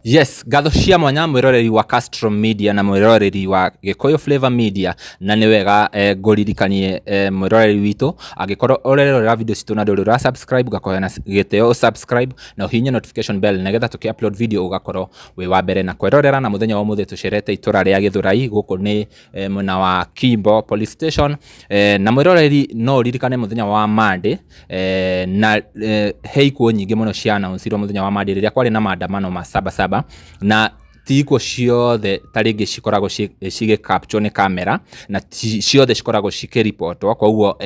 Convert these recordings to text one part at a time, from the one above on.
Yes, ngatho cia mwanya mwiroreri wa Castro Media na mwiroreri wa Gikuyu Flavor Media. Na nĩ wega ngũririkanie, mwiroreri witũ, angĩkorwo ũrerorera video citũ na ndũrĩ ũra subscribe, ngakoya na gĩtĩo subscribe na ũhihinye notification bell, nĩgetha tũkĩ upload video ũgakorwo wĩ wa mbere na kwĩrorera. Na mũthenya wa ũmũthĩ tũcerete itũra rĩa Gĩthũrai, gũkũ nĩ mwena wa Kimbo Police Station. Na mwĩroreri, no ũririkane mũthenya wa Monday, na he ikuũ nyingĩ mũno cia announcirwo mũthenya wa Monday rĩrĩa kwarĩ na maandamano ma Saba Saba, na ti ikuũ ciothe ta rĩngĩ cikoragwo cigĩ capture nĩ kamera, na ti ciothe cikoragwo cikĩribotwo. Koguo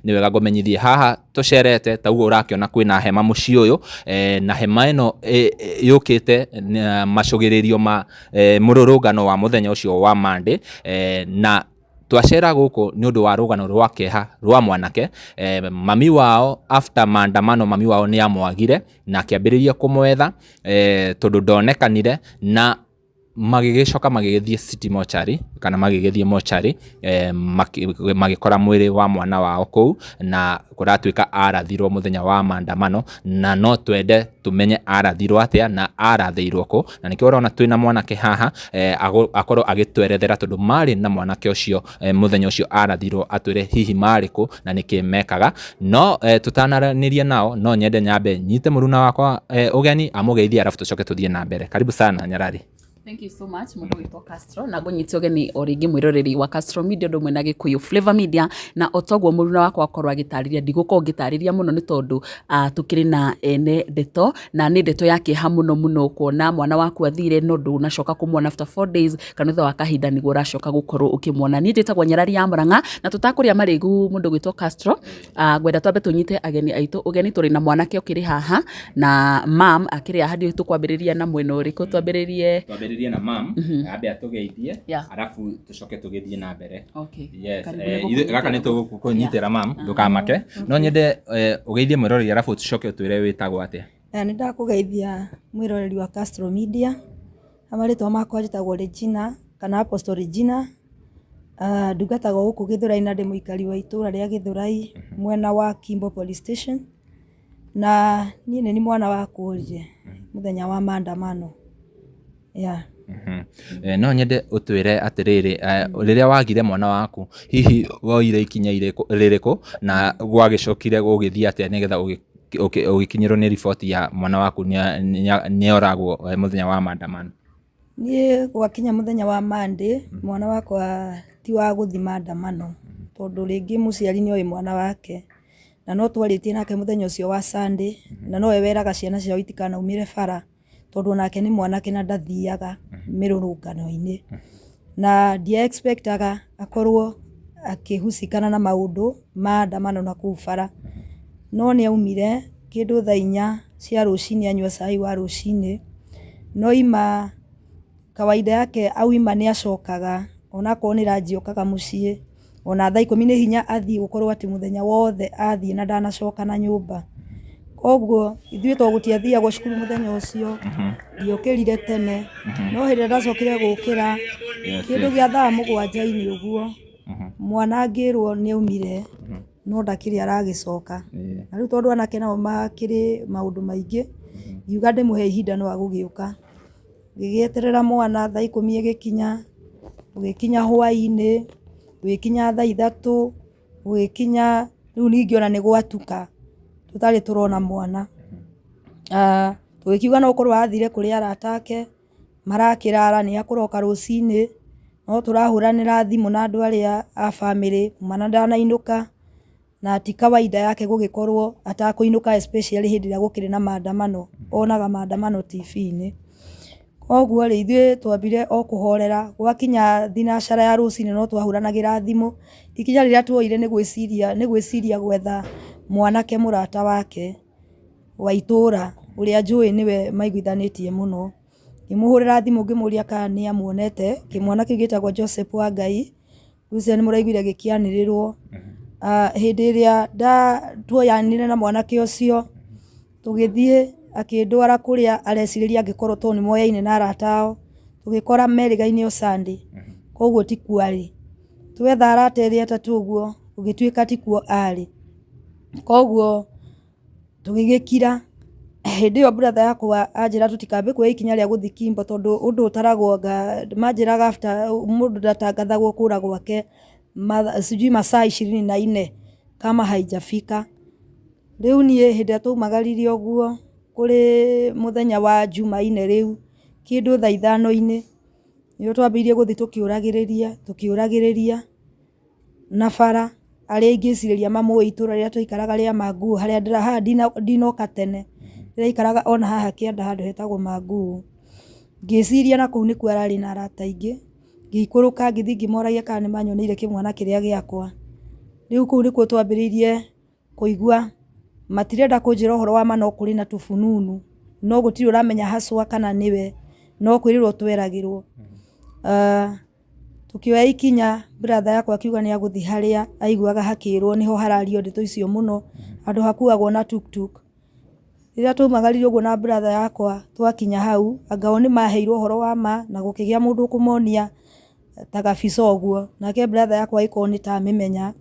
nĩ wega ngũmenyithie haha tũcerete ta ũguo ũrakĩona kwĩna hema mũciĩ ũyũ, na hema ĩno yũkĩte na macũgĩrĩrio ma mũrũrũngano wa mũthenya ũcio wa Monday. Na twacera gũkũ nĩ ũndũ wa rũgano rwa kĩeha rwa mwanake. Mami wao, after maandamano, mami wao nĩ amwagire na akĩambĩrĩria kũmwetha, tondũ ndonekanire, na magĩgĩcoka magĩgĩthiĩ city mortuary, kana magĩgĩthiĩ mortuary, magĩkora mwĩrĩ wa mwana wao kũu, na kũratuĩka arathirwo mũthenya wa maandamano. Na no twende tũmenye arathirwo atĩa na arathĩirwo kũ, na nĩkĩo ũrona twĩna mwanake haha, akorwo agĩtwerethera, tondũ marĩ na mwanake ũcio mũthenya ũcio arathirwo, atwĩre hihi marĩ kũ na nĩkĩ mekaga. No tũtanaranĩria nao, no nyende nyambe nyite mũruna wakwa ũgeni amũgeithie, arabu tũcoke tũthiĩ na mbere. Karibu sana, Nyarari. Thank you so much, mũndũ wĩtwo Castro, na ngũnyite ũgeni o rĩngĩ mwĩroreri wa Castro Media, ũndũ ũmwe na Gĩkũyũ Flavor Media. Na o toguo mũruna wakwa akorwo agĩtarĩria, ndigũkorwo ngĩtarĩria mũno nĩ tondũ tũkĩrĩ na ene ndeto, na nĩ ndeto ya kĩeha mũno mũno kuona mwana waku athire no ndũnacoka kũmuona after 4 days, kana thutha wa kahinda nĩguo ũracoka gũkorwo ũkĩmuona. Niĩ njĩtagwo Nyarari ya Mũrang'a, na tũtakũrĩa marĩgu, mũndũ gwĩtwo Castro, ngwenda twambe tũnyite ageni aitũ ũgeni. Tũrĩ na mwanake ũkĩrĩ haha na mam akĩrĩ haha. Ndiũĩ tũkwambĩrĩria na mwena ũrĩkũ, twambĩrĩrie? Twambĩrĩrie na mam, ambe atũgeithie, arabu tũcoke tũgĩthiĩ na mbere. Okay. Yes. Karibu, ithuĩ gaka nĩ tũgũkũnyitĩra. Mam, ndũkamake, no nyende ũgeithie mwĩroreri, arabu tũcoke ũtwĩre wĩtagwo atĩa. Nĩ ndakũgeithia, mwĩroreri wa Castro Media. Na marĩtwa makwa njĩtagwo Regina kana Apostle Regina. Ndungataga gũkũ Gĩthũrai na ndĩ mũikari wa itũra rĩa Gĩthũrai, mwena wa Kimbo Police Station. Na niĩ nĩ niĩ mwana wakũrire mũthenya wa maandamano. Yeah. No nyende ũtwĩre atĩrĩrĩ, rĩrĩa wagire mwana waku, hihi woire ikinya rĩrĩkũ, na gwagĩcokire gũgĩthiĩ atĩa nĩgetha ũgĩkinyĩrwo nĩ riboti ya mwana waku nĩoragwo mũthenya wa maandamano? Niĩ gwakinya mũthenya wa Monday, mwana wakwa ti wa gũthiĩ maandamano, tondũ rĩngĩ mũciari nĩ oĩ mwana wake, na no twarĩtie nake mũthenya ũcio wa Sunday, na nowe weraga ciana ciao itikanaumĩre bara, tondũ onake nĩ mwanake na ndathiaga mĩrũrũngano-inĩ. Na ndia expectaga akorwo akĩhucikana na maũndũ ma maandamano na kũu bara. No nĩ aumire kĩndũ thaa 4 cia rũcinĩ, anyua cai wa rũcinĩ, no ima kawaida yake auma nĩ acokaga, onakorwo nĩ ranji okaga mũciĩ, ona thaa 10 nĩ hinya athiĩ gũkorwo atĩ mũthenya wothe athiĩ na ndanacoka na nyũmba. Koguo ithuĩ to gũtiathiagwo cukuru mũthenya ũcio, ndiokĩrire tene, no hĩndĩ ĩrĩa ndacokire gũkĩra kĩndũ gĩa thaa 7-inĩ ũguo, mwana ngĩrwo nĩ aumire no ndakĩrĩ aragĩcoka. Na rĩu tondũ anake nao makĩrĩ maũndũ maingĩ, ngiuga ndĩmũhe ihinda no agũgĩũka. Ngĩgĩeterera mwana, thaa 10 ĩgĩkinya, gũgĩkinya hwainĩ, gũgĩkinya thaa 3, gũgĩkinya rĩu ningĩ ona nĩ gwatuka tũtarĩ tũrona mwana. Tũgĩkiuga no gũkorwo athire kũrĩ arata ake marakĩrara, nĩ akũroka rũcinĩ, no tũrahũranĩra thimũ na andũ arĩa a bamĩrĩ, mwana ndanainũka, na ti kawaida yake gũgĩkorwo atakũinũka, especially hĩndĩ ĩrĩa gũkĩrĩ na maandamano, onaga maandamano TV-inĩ. Koguo rĩ, ithuĩ twambire o kũhorera, gwakinya thinacara ya rũcinĩ no twahũranagĩra thimũ. Ikinya rĩrĩa tuoire nĩ gwĩciria gwetha mwanake mũrata wake wa itũra, ũrĩa njũĩ nĩwe maiguithanĩtie mũno. Ngĩmũhũrĩra thimũ ngĩmũria kana nĩ amuonete, kĩmwana kĩu gĩtagwo Joseph wa Ngai, rĩu nĩ mũraiguire gĩkĩanĩrĩrwo. Hĩndĩ ĩrĩa tuoyanire na mwanake ũcio, tũgĩthiĩ akĩndwara kũrĩa arecirĩria angĩkorwo tondũ nĩ moyaine na arata ao, tũgĩkora merĩgaine o Sunday, koguo ti kuo arĩ. Twetha arata erĩ atatũ ũguo, gũgĩtuĩka ti kuo arĩ. Koguo tũgĩgĩkira. Hĩndĩ ĩyo brother yakwa anjĩra tũtikambe kuoya ikinya rĩa gũthiĩ Kimbo tondũ ũndũ ũtaragwo anga manjĩraga after mũndũ ndatangathagwo kũra gwake sijui masaa ishirini na nne kama haijafika. Rĩu niĩ hĩndĩ ĩrĩa twaumagaririe ũguo kũrĩ mũthenya wa Jumaine rĩu kĩndũ thaa ithano-inĩ nĩrĩo twambĩrĩirie gũthiĩ tũkĩũragĩrĩria tũkĩũragĩrĩria. Na bara arĩa ingĩcirĩria mamũĩ itũra rĩrĩa twaikaraga rĩa Manguu harĩa haha ndinoka tene, ndĩraikaraga ona haha kĩanda handũ hetagwo Manguu. Ngĩciria nakũu nĩkuo ararĩ na arata aingĩ, ngĩikũrũka ngĩthiĩ ngĩmoragia kana nĩmanyoneire kĩmwana kĩrĩa gĩakwa. Rĩu kũu nĩkuo twambĩrĩirie kũigua matirenda kũnjĩra ũhoro wa ma no kũrĩ na tũbununu, no gũtirĩ ũramenya haswa kana nĩwe, no kwĩrĩrwo tweragĩrwo. Tũkĩoya ikinya brother yakwa akiuga nĩ agũthiĩ harĩa aiguaga hakĩrwo nĩho harario ndeto icio mũno, handũ hakuagwo na tuktuk. Rĩrĩa twaumagarire ũguo na brother yakwa twakinya hau, anga o nĩ maheirwo ũhoro wa ma na gũkĩgĩa mũndũ ũkũmonia ta gabica ũguo, nake brother yakwa agĩkorwo nĩ ta amĩmenya.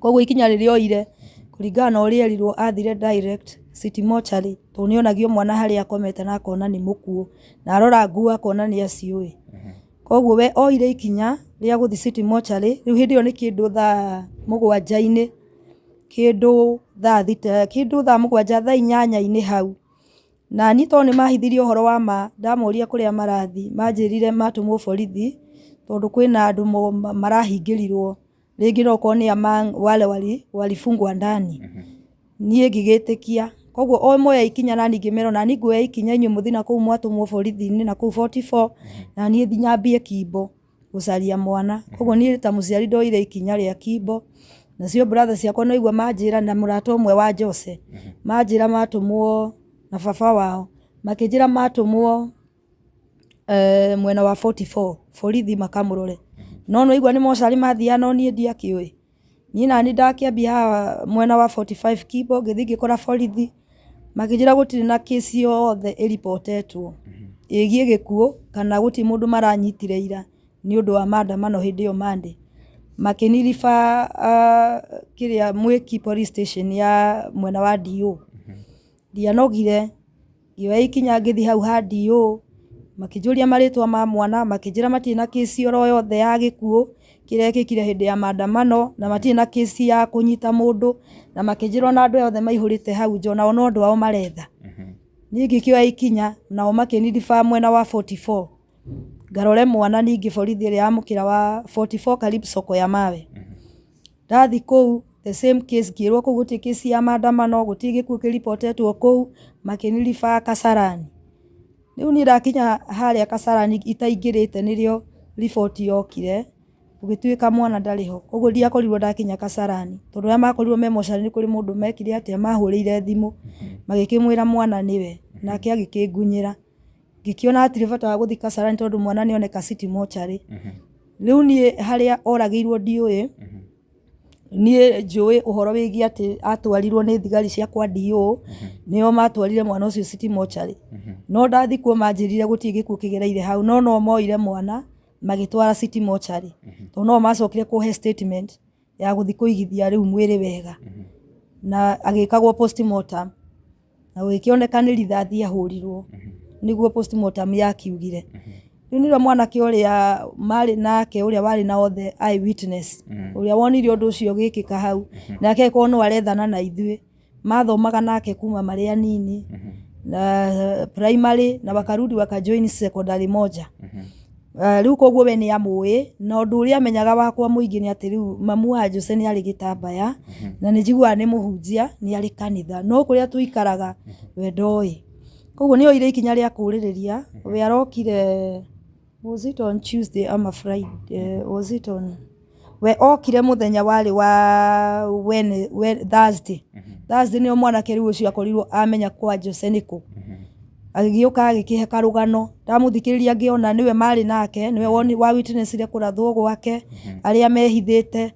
Koguo ikinya rĩrĩa oire kũringana na ũrĩa erirwo athire direct City Mortuary tondũ nĩ onagio mwana harĩa akomete na akona nĩ mũkuũ, na arora nguo akona nĩ aciũĩ. Koguo we oire ikinya rĩa gũthiĩ City Mortuary, rĩu hĩndĩ ĩyo nĩ kĩndũ thaa mũgwanja-inĩ, kĩndũ thaa thita, kĩndũ thaa mũgwanja thaa inyanya-inĩ hau. Na niĩ tondũ nĩ mahithirie ũhoro wa ma, ndamoria kũrĩa marathiĩ, manjĩrire matũmwo borithi, tondũ kwĩna andũ marahingĩrirwo. Rĩngĩ no ũkorwo nĩ among wale walifungwa ndani. Niĩ ngĩgĩtĩkia. Koguo o moya ikinya nani ngĩmera onani nguoya ikinya inyuĩ mũthiĩ nakũu mwatũmwo borithi-inĩ nakũu 44 na niĩ thiĩ nyambie Kimbo gũcaria mwana. Koguo niĩ ta mũciari ndoire ikinya rĩa Kimbo. Nacio brother ciakwa no igua manjĩra na mũrata ũmwe wa Jose, manjĩra matũmwo na baba wao, makĩnjĩra matũmwo mwena wa 44 borithi makamũrore. No nĩ waigua nĩ mocarĩ mathiaga no niĩ ndiakĩũĩ. Niĩ naniĩ ndakĩambia haha mwena wa 45 Kimbo ngĩthiĩ ngĩkora borithi makĩnjĩra gũtirĩ na case yothe ĩribotetwo ĩgiĩ gĩkuũ kana gũtirĩ mũndũ maranyitire ira nĩ ũndũ wa maandamano hĩndĩ ĩyo Monday. Makĩni refer kĩrĩa Mwiki police station ya mwena wa DO. Ndianogire. Ngĩoya ikinya ngĩthiĩ hau ha DO, makĩnjũria marĩtwa ma mwana, makĩnjĩra matirĩ na kĩci oro yothe ya gĩkuũ kĩrĩa gĩekĩkire hĩndĩ ya maandamano, na matirĩ na kĩci ya kũnyita mũndũ, na makĩnjĩra ona andũ aya othe maihũrĩte hau nja onao no andũ ao maretha. Niĩ ngĩkĩoya ikinya nao makĩni refer mwena wa 44 ngarore mwana ningĩ borithi ĩrĩa ya mũkĩra wa 44 karibu soko ya mawe. Ndathiĩ kũu the same case ngĩrwo kũu gũtirĩ case ya maandamano, gũtirĩ gĩkuũ kĩribotetwo kũu, makĩni refer Kasarani. Rĩu niĩ ndakinya harĩa Kasarani itaingĩrĩte nĩrĩo riboti yokire, gũgĩtuĩka mwana ndarĩ ho. Koguo ndiakorirwo ndakinya Kasarani, tondũ arĩa makorirwo me mocarĩ nĩ kũrĩ mũndũ mekire atĩa, mahũrĩire thimũ, magĩkĩmwĩra mwana nĩwe, nake agĩkĩngunyĩra. Ngĩkĩona hatirĩ bata wa gũthiĩ Kasarani tondũ mwana nĩ oneka City Mortuary. Rĩu niĩ harĩa oragĩirwo ndiũĩ, niĩ njũĩ ũhoro wĩgiĩ atĩ atwarirwo nĩ thigari cia kwa DO, nĩo matwarire mwana ũcio City Mortuary. No ndathiĩ kuo manjĩrire gũtirĩ gĩkuũ kĩgereire hau, no no moire mwana magĩtwara City Mortuary. Tondũ no macokire kũhe statement ya gũthiĩ kũigithia rĩu mwĩrĩ wega. Na agĩkagwo postmortem. Na gũgĩkĩoneka nĩ rithathi ahũrirwo, nĩguo postmortem yakiugire. Rĩu nĩrĩo mwanake ũrĩa marĩ nake ũrĩa warĩ na othe eye witness, ũrĩa wonire ũndũ ũcio ũgĩkĩka hau, nake agĩkorwo no arethana na ithuĩ, mathomaga nake kuma marĩ anini, na primary na wakarudi wakajoin secondary moja. Rĩu koguo we nĩ amũĩ na ũndũ ũrĩa amenyaga wakwa mũingĩ nĩ atĩ rĩu mamu wa Jose nĩ arĩ gĩtambaya na nĩ njiguaga nĩ mũhunjia nĩ arĩ kanitha no kũrĩa tũikaraga we ndoĩ. Koguo nĩ oire ikinya rĩa kũũrĩrĩria we arokire was it on Tuesday ama Friday was it on we okire mũthenya warĩ wa Thursday. Thursday nĩo mwanake rĩu ũcio akorirwo amenya kwa Jose nĩkũ. Agĩgĩũka agĩkĩhe karũgano, ndamũthikĩrĩria ngĩona nĩwe marĩ nake, nĩwe wa witness-ire kũrathwo gwake, arĩa mehithĩte,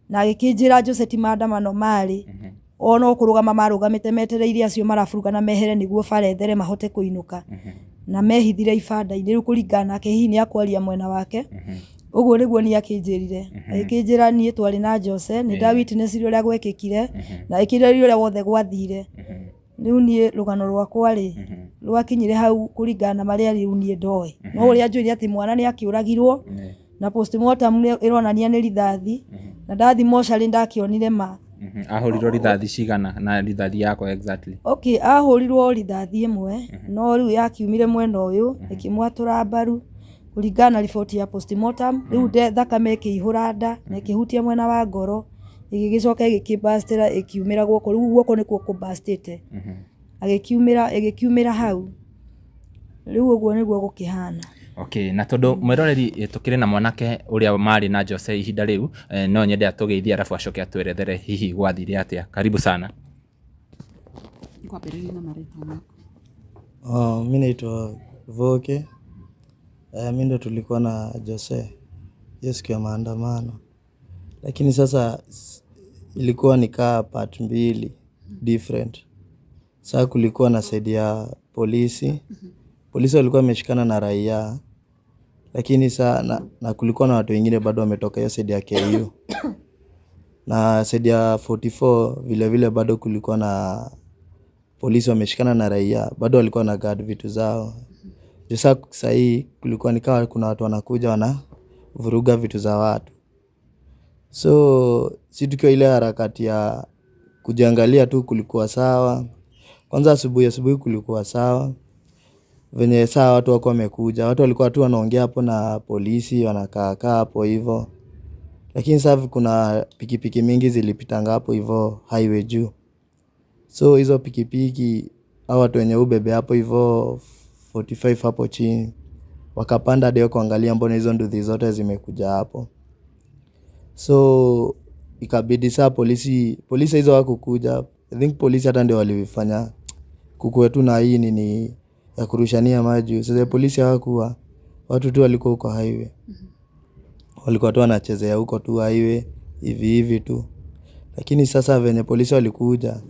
na agĩkĩnjĩra Jose ti maandamano marĩ, o no kũrũgama marũgamĩte metereire acio maraburugana mehere nĩguo bara ĩthere mahote kũinũka. Na mehithire ibanda-inĩ, rĩu kũringana nake hihi nĩ akwaria mwena wake, ũguo nĩguo niĩ akĩnjĩrire. Agĩkĩnjĩra niĩ twarĩ na Jose, nĩ nda witness-ire ũrĩa gwekĩkire, na agĩkĩnjĩra ũrĩa wothe gwathire. Rĩu niĩ rũgano rwakwa rĩ, rwakinyire hau kũringana na marĩa rĩu niĩ ndoĩ. No ũrĩa njũire atĩ mwana nĩ akĩũragirwo na postmortem nĩ ĩronania nĩ rithathi, na ndathi mocarĩ ndakĩonire ma. Ahũrirwo rithathi cigana na rithathi yakwa exactly? Okay, ahũrirwo rithathi ĩmwe, no rĩu yakiumire mwena ũyũ ĩkĩmwatũra mbaru kũringana na riboti ya postmortem. Rĩu thakame ĩkĩihũra nda na ĩkĩhutia mwena wa ngoro, ĩgĩgĩcoka ĩgĩkĩbastĩra ĩkiumĩra guoko. Rĩu guoko nĩkuo kũbastĩte, agĩkiumĩra ĩgĩkiumĩra hau. Rĩu ũguo nĩguo gũkĩhana. Okay, na tondu mwiroreri tukiri na mwanake uria mari na Jose ihinda riu, no nyende atugeithie arabu acoke atwerethere hihi gwathire atia. Karibu sana. Ngwambĩrĩria na marĩtwa maku. Oh, mi naitwa Voke. Mi ndo tulikuwa na Jose hiyo siku ya maandamano, lakini sasa ilikuwa ni kaa part mbili different. Saa kulikuwa na side ya polisi, polisi walikuwa wameshikana na raia, lakini saa na kulikuwa na watu wengine bado wametoka hiyo side ya KU na side ya 44 vile vile bado kulikuwa na polisi wameshikana na raia, bado walikuwa na guard vitu zao. Juu saa sahii kulikuwa ni kama kuna watu wanakuja wana vuruga vitu za watu. So si tukiwa ile harakati ya kujiangalia tu kulikuwa sawa. Kwanza asubuhi asubuhi kulikuwa sawa. Venye saa watu wako wamekuja, watu walikuwa tu wanaongea hapo na polisi, wanakaa kaa hapo hivo. Lakini saa kuna pikipiki mingi zilipitanga hapo hivo highway juu. So hizo pikipiki hao watu wenye ubebe hapo hivo 45 hapo chini wakapanda hadi kuangalia mbona hizo nduthi zote zimekuja hapo. So ikabidi saa polisi hizo hawakukuja. I think polisi hata ndio walifanya kukuwe tu na hii nini ya kurushania maji. Sasa polisi hawakuwa, watu tu walikuwa huko highway, walikuwa tu wanachezea huko tu highway hivi hivi tu. Lakini sasa venye polisi walikuja,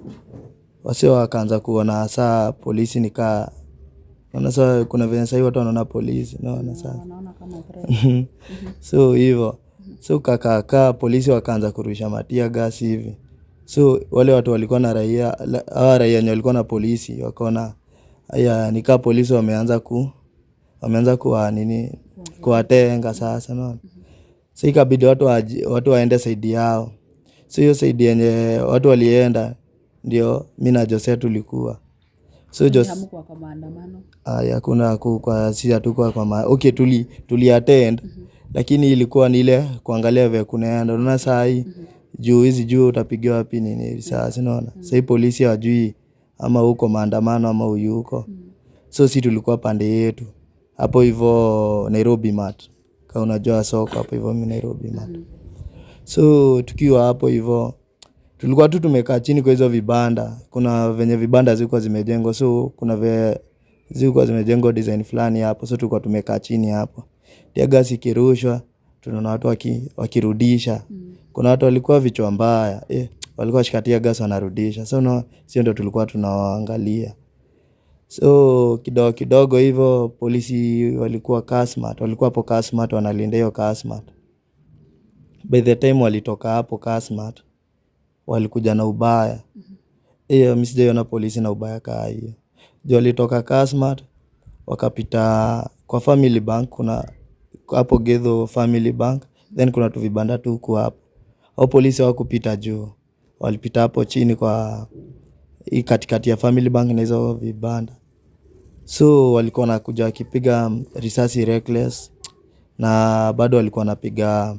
wase wakaanza kuona saa polisi ni kaa, unaona sasa kuna venye sahii watu wanaona polisi, unaona sasa. Wanaona kama threat. So hivo, so kakaakaa polisi wakaanza kurusha matear gas hivi. So wale watu walikuwa na raia, hawa raia wenye walikuwa na polisi wakaona aya, ni kaa polisi wameanza kuwa nini, kuwatenga sasa, unaona. So ikabidi watu waende side yao. So hiyo side yenye watu walienda ndio mi na Jose tulikuwa. So Jose, Hamkuwa kwa maandamano? Aya, hakuna kwa si hatukuwa kwa okay, tuli attend, lakini ilikuwa ni ile kuangalia vile kunaenda. Unaona saa hii juu hizi juu utapigiwa wapi nini risasi, unaona. Saa hii polisi hawajui ama huko maandamano ama huyu huko. So si tulikuwa pande yetu hapo hivo Nairobi Mart, kama unajua soko hapo hivo mi Nairobi Mart. So tukiwa hapo hivo tulikuwa tu tumekaa chini kwa hizo vibanda. Kuna venye vibanda zilikuwa zimejengwa, so kuna zilikuwa zimejengwa design fulani hapo, so tulikuwa tumekaa chini hapo. Tear gas ikirushwa, tunaona watu wakirudisha. Kuna watu walikuwa vichwa mbaya, walikuwa washika tear gas wanarudisha. So no, sio ndio tulikuwa tunawaangalia. So kidogo kidogo hivo polisi walikuwa Kasmat, walikuwa hapo Kasmat wanalinda hiyo Kasmat. By the time walitoka hapo Kasmat, walikuja na ubaya. Hiyo mi sijaiona polisi na ubaya kaa hiyo. Juu walitoka Kasmat, wakapita kwa Family Bank, kuna hapo Gedho Family Bank, then kuna tu vibanda tu huku hapo. Hao polisi hawakupita juu, walipita hapo chini kwa hii katikati ya Family Bank na hizo vibanda. So walikuwa wanakuja wakipiga risasi reckless, na bado walikuwa wanapiga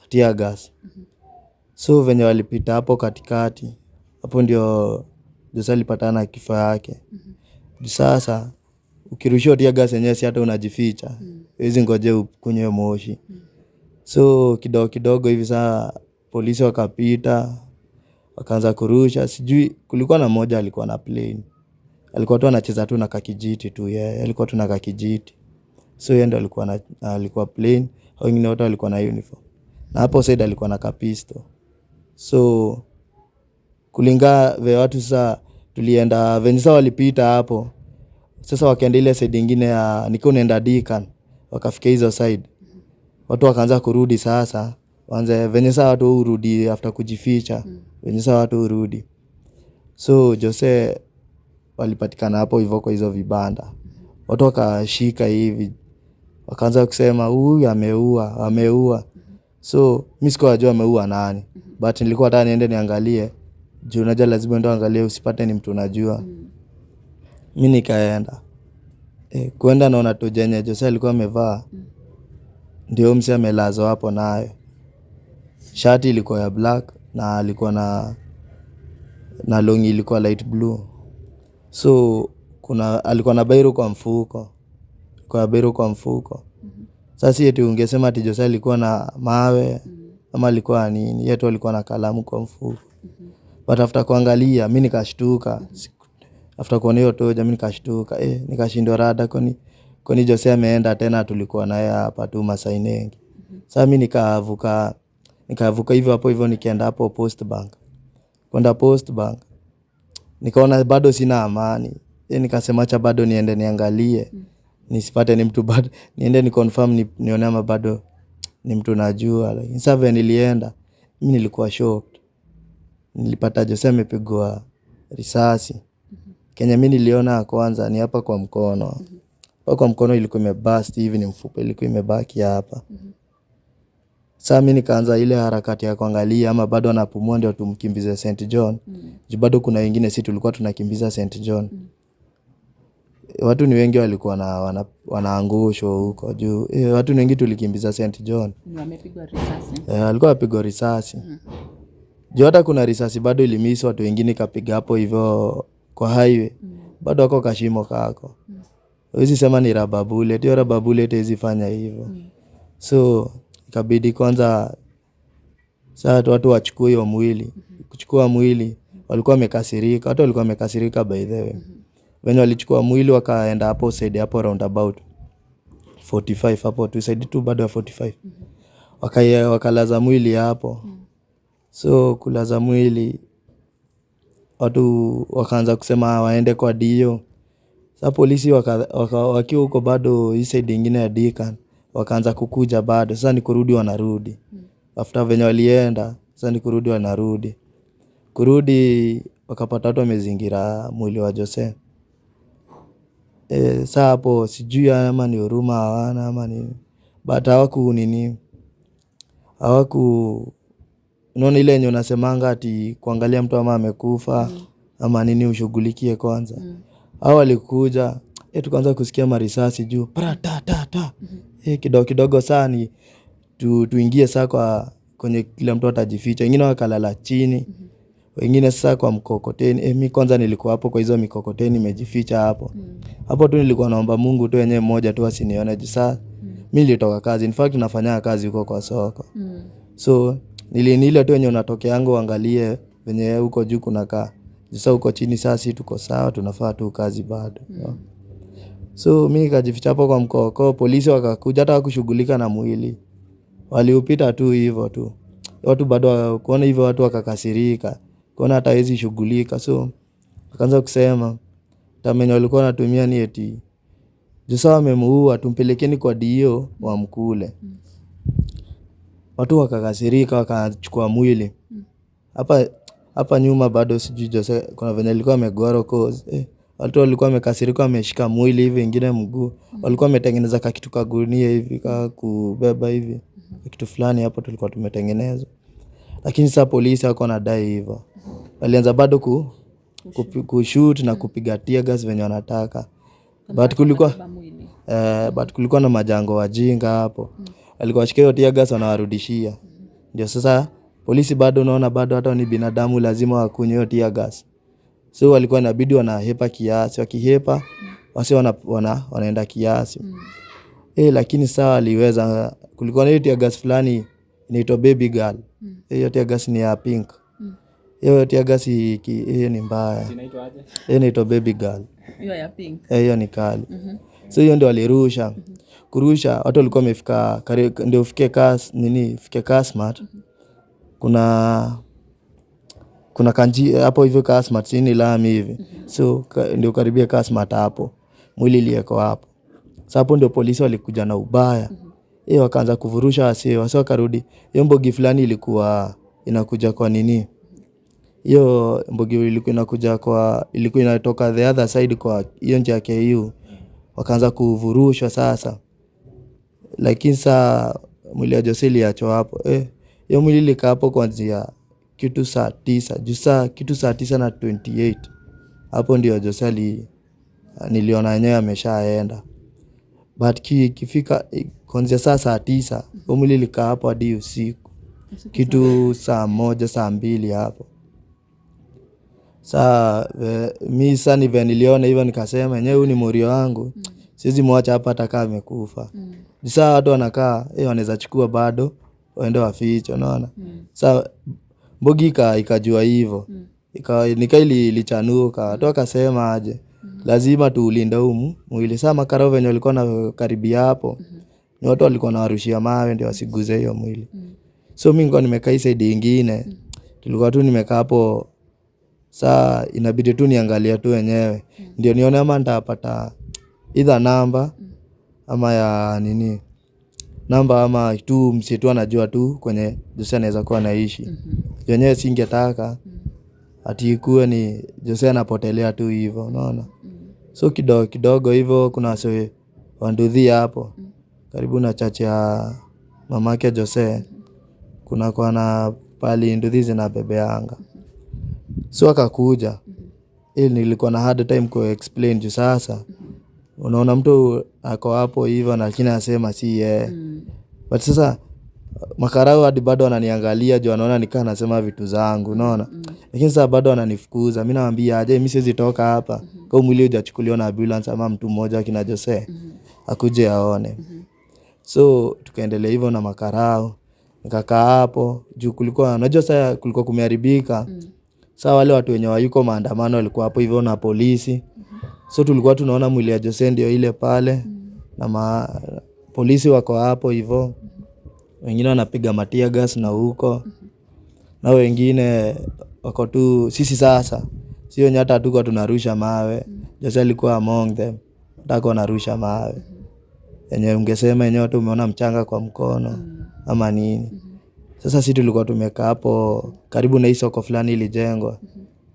tear gas. So venye walipita hapo katikati, hapo ndio Jose alipatana na kifo yake. Juu sasa ukirushiwa tear gas yenyewe si hata unajificha, huwezi ngojea ukunywe moshi. So kidogo kidogo hivi saa polisi wakapita, wakaanza kurusha, sijui kulikuwa na mmoja alikuwa na plane. Alikuwa tu anacheza tu na kakijiti tu, yeye alikuwa tu na kakijiti. So yeye ndo alikuwa plain, hao wengine wote walikuwa na uniform. Na hapo side alikuwa na kapisto. So kulinga ve watu sasa tulienda venye sasa walipita hapo. Sasa wakaenda ile side ingine ya nikiwa unaenda Deacon's, wakafika hizo side. Watu wakaanza kurudi sasa, waanze venye sasa watu hurudi after kujificha, venye sasa watu hurudi. So Jose walipatikana hapo hivyo kwa hizo vibanda. Watu wakashika hivi wakaanza kusema huyu ameua, ameua. So mi sikuwa najua ameua nani, but nilikuwa nataka niende niangalie juu unajua lazima uende uangalie usipate ni mtu unajua. Mi nikaenda kuenda naona toja yenye Jose alikuwa amevaa ndio mse amelazwa hapo nayo. Shati ilikuwa ya black na alikuwa na longi ilikuwa light blue. So kuna alikuwa na bairu kwa mfuko, kwa bairu kwa mfuko. Sasa si eti ungesema ati Jose alikuwa na mawe ama alikuwa nini, yeye tu alikuwa na kalamu kwa mfuko. But after kuangalia mi nikashtuka. After kuona hiyo toja mi nikashtuka, nikashindwa rada kwani Jose ameenda tena, tulikuwa naye hapa tu Masai Nenge. Sasa mi nikavuka hivyo hapo hivyo nikaenda hapo Post Bank. Kwenda Post Bank nikaona bado sina amani. Nikasema acha bado niende niangalie nisipate ni mtu bado, niende ni confirm nione ama bado ni mtu najua. Lakini sasa vile nilienda mi nilikuwa shocked. Nilipata Jose amepigwa risasi. Kenye mi niliona ya kwanza ni hapa kwa mkono. Hapa kwa mkono ilikuwa imebust hivi, ni mfupa ilikuwa imebaki hapa. Sasa mi nikaanza ile harakati ya kuangalia ama bado anapumua ndio tumkimbize St John. Juu bado kuna wengine si tulikuwa tunakimbiza St John. Watu ni wengi walikuwa na wanaangushwa huko juu. Watu ni wengi tulikimbiza St John. Ni wamepigwa risasi. Alikuwa apigwa risasi. Juu hata kuna risasi bado ilimiss watu wengine ikapiga hapo hivyo kwa highway. Bado wako kashimo kako. Huwezi sema ni rubber bullet, hiyo rubber bullet haiwezi fanya hivyo. So ikabidi kwanza sasa watu wachukue hiyo mwili. Kuchukua mwili walikuwa wamekasirika, watu walikuwa wamekasirika by the way. Wenye walichukua mwili wakaenda hapo side hapo roundabout 45 hapo tu side tu bado ya 45. Wakalaza mwili hapo. So kulaza mwili watu wakaanza kusema waende kwa dio. Sasa polisi wakiwa huko bado hii side ingine ya Deacon's wakaanza kukuja bado. Sasa ni kurudi wanarudi. After venye walienda sasa ni kurudi wanarudi. Kurudi wakapata watu wamezingira mwili wa Jose. Saa hapo sijui ama ni huruma hawana ama nini. But hawaku nini, hawaku unaona ile yenye unasemanga ati kuangalia mtu ama amekufa ama nini ushughulikie kwanza. Hao walikuja, tukaanza kusikia marisasi juu pra ta ta ta. Kidogo kidogo saa ni tuingie saa kwa kwenye kila mtu atajificha. Wengine wakalala chini, wengine sasa kwa mkokoteni. Mi kwanza nilikuwa hapo kwa hizo mikokoteni nimejificha hapo. Hapo tu nilikuwa naomba Mungu tu wenyewe mmoja tu asinione juu saa mi nilitoka kazi. In fact nafanya kazi huko kwa soko. So ni ile tu wenye unatokeanga uangalie venye huko juu kunakaa. Sasa huko chini saa si tuko sawa, tunafaa tu kazi bado. So mi nikajificha hapo kwa mkoko, polisi wakakuja hata hawakushughulika na mwili. Waliupita tu hivyo tu. Watu bado kuona hivyo watu wakakasirika. Kuona hata hawezi shughulika. So wakaanza kusema tamenye walikuwa wanatumia ni eti juu sawa wamemuua tumpelekeni kwa DO wamkule. Watu wakakasirika wakachukua mwili. Hapa nyuma bado sijui Jose kuna venye alikuwa amegwarwa cause watu walikuwa wamekasirika wameshika mwili hivi wengine mguu. Walikuwa wametengeneza kakitu kagunia hivi ka kubeba hivi. Kitu fulani hapo tulikuwa tumetengeneza. Lakini sasa polisi hawakuwa wanadai hivyo. Walianza bado kushoot na kupiga tear gas venye wanataka. But kulikuwa na majango wajinga hapo. Walikuwa washika hiyo tear gas wanawarudishia. Ndio sasa polisi bado unaona bado hata ni binadamu lazima wakunywe hiyo tear gas. So walikuwa inabidi wanahepa kiasi, wakihepa wase wanaenda kiasi. Lakini sasa waliweza, kulikuwa na hiyo tear gas fulani inaitwa baby girl. Hiyo tear gas ni ya pink. Hiyo tear gas hiyo ni mbaya. Hiyo inaitwa baby girl. Hiyo ya pink. Hiyo ni kali. So hiyo ndio walirusha. Kurusha watu walikuwa wamefika ndio ufike nini, ufike Kasmart. Kuna kanji hapo hivyo Kasmart, si ni lami hivi. So ndio karibia Kasmart hapo. Mwili iliwekwa hapo. Sasa hapo ndio polisi walikuja na ubaya. Wakaanza kuvurusha wasee, wasee wakarudi. Hiyo mbogi fulani ilikuwa inakuja kwa nini? Hiyo mbogi ilikuwa inakuja kwa, ilikuwa inatoka the other side kwa hiyo njia ya KU, wakaanza kuvurushwa sasa. Lakini saa mwili ya Jose iliachwa hapo. Hiyo mwili ilikaa hapo kuanzia kitu saa 9, juu saa kitu saa 9:28 hapo ndio Jose niliona yenyewe ameshaenda. But ikifika kuanzia saa 9 huo mwili ilikaa hapo hadi usiku kitu saa 1 saa 2 hapo. Saa mi saa ni vile niliona hivyo nikasema yenyewe huyu ni morio wangu, siwezi mwacha hapa hata kama amekufa. Saa watu wanakaa wanaweza chukua bado waende wafiche, unaona. Saa mbogi ikajua hivyo, nika ilichanuka, watu wakasema aje, lazima tuulinde huu mwili. Saa makarao venye walikuwa na karibia hapo, ni watu walikuwa wanawarushia mawe ndio wasiguze hiyo mwili. So mi nilikuwa nimekaa hii side ingine, tulikuwa tu nimekaa hapo. Saa inabidi tu niangalie tu wenyewe ndio nione ama nitapata either namba ama ya nini, namba ama tu msitu anajua tu kwenye Jose anaweza kuwa anaishi. Wenyewe singetaka ati ikuwe ni Jose anapotelea tu hivyo, unaona. So kidogo kidogo hivyo kuna wase wanduthi hapo karibu na church ya mamake Jose, kuna kwa na pali nduthi zinabebeanga. So akakuja, ili nilikuwa na hard time ku explain juu sasa unaona mtu ako hapo hivyo lakini anasema si yeye. But sasa makarau hadi bado wananiangalia juu wanaona nikaa nasema vitu zangu, unaona. Lakini sasa bado wananifukuza. Mimi nawaambia aje, mimi siwezi toka hapa kama mwili hujachukuliwa na ambulance ama mtu mmoja akina Jose akuje aone. So tukaendelea hivyo na makarau, nikakaa hapo juu kulikuwa, unajua sasa kulikuwa kumeharibika. Sasa wale watu wenye wayuko maandamano walikuwa hapo hivyo na polisi. So tulikuwa tunaona mwili ya Jose ndio ile pale na polisi wako hapo hivyo, wengine wanapiga matia gas na huko, na wengine wako tu sisi. Sasa sio wenye hata hatukuwa tunarusha mawe. Jose alikuwa among them, hata hakuwa anarusha mawe yenye ungesema yenyewe tu umeona mchanga kwa mkono ama nini. Sasa sisi tulikuwa tumekaa hapo karibu na hii soko fulani ilijengwa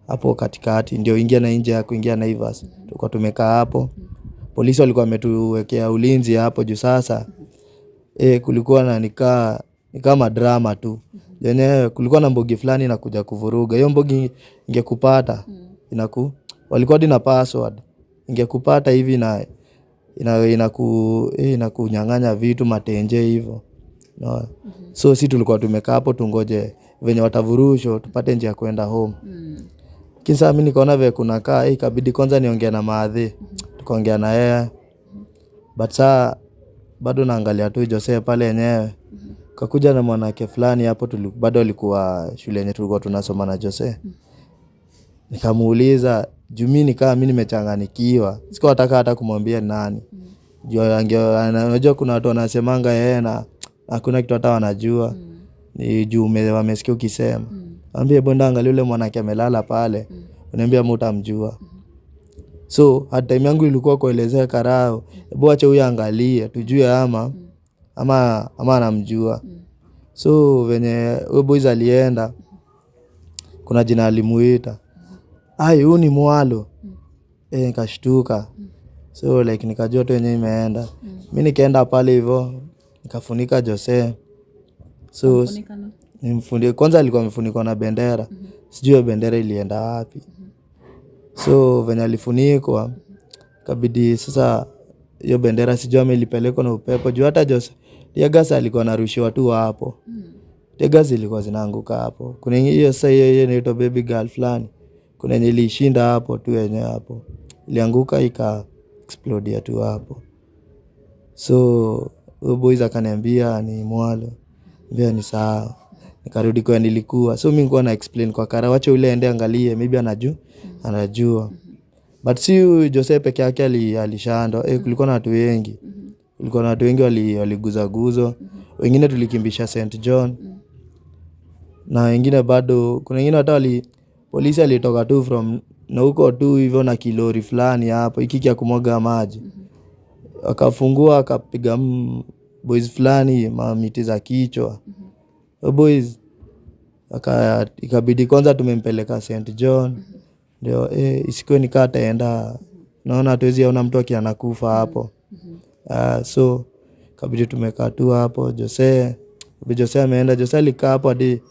hapo katikati, ndio ingia na nje ya kuingia Naivas. Tulikuwa tumekaa hapo, polisi walikuwa wametuwekea ulinzi hapo juu sasa kulikuwa na nikaa ni kama drama tu yenyewe. Kulikuwa na mbogi fulani inakuja kuvuruga hiyo mbogi, ingekupata inaku walikuwa hadi na password, ingekupata hivi na inakunyang'anya vitu matenje hivyo, no. So si tulikuwa tumekaa hapo tungoje venye watavurushwa tupate njia ya kwenda home. Lakini sasa mimi nikaona vile kunakaa, ikabidi kwanza niongee na maadhi, tukaongea na yeye, but saa bado naangalia tu Jose pale yenyewe. Kakuja na mwanamke fulani hapo, bado alikuwa shule yenye tulikuwa tunasoma na Jose. Nikamuuliza juu mimi nikaa mimi nimechanganikiwa, sikuwa nataka hata kumwambia ni nani. Juu unajua kuna watu wanasemanga yeye na hakuna kitu hata wanajua, ni juu wamesikia ukisema. Ambie bonda angalia yule mwanamke amelala pale, uniambia mtamjua. So hard time yangu ilikuwa kuelezea karao, hebu acha huyu angalie tujue ama anamjua. So venye huyo boys alienda, kuna jina alimuita, ai huyu ni Mwalo. Nikashtuka. So like nikajua tu yenyewe imeenda. Mi nikaenda pale hivyo nikafunika Jose. So nimfunie kwanza, alikuwa amefunikwa na bendera, sijui hiyo bendera ilienda wapi. So venye alifunikwa, kabidi sasa hiyo bendera sijui ama ilipelekwa na upepo, juu hata Jose teargas alikuwa anarushiwa tu hapo. Teargas ilikuwa zinaanguka hapo. Kuna hiyo sasa hiyo inaitwa baby girl fulani, kuna yenye ilishinda hapo tu yenyewe hapo, ilianguka ika explodia tu hapo. So huyo boys akaniambia ni Mwalo, ambia ni sawa. Nikarudi kwa nilikuwa. So mimi nilikuwa na explain kwa kara, wacha yule aende angalie, maybe anajua, anajua. But si huyu Jose peke yake alishandwa. Kulikuwa na watu wengi. Kulikuwa na watu wengi waliguza guzo. Wengine tulikimbisha St John. Na wengine bado, kuna wengine hata polisi alitoka tu from na huko tu hivyo na kilori fulani hapo, hiki kia kumwaga maji. Akafungua akapiga boys fulani mamiti za kichwa. Boys Ikabidi kwanza tumempeleka St John ndio isikuwe nikaa ataenda, naona hatuwezi ona mtu akianakufa hapo. So kabidi tumekaa tu hapo Jose, Jose ameenda. Jose alikaa hapo hadi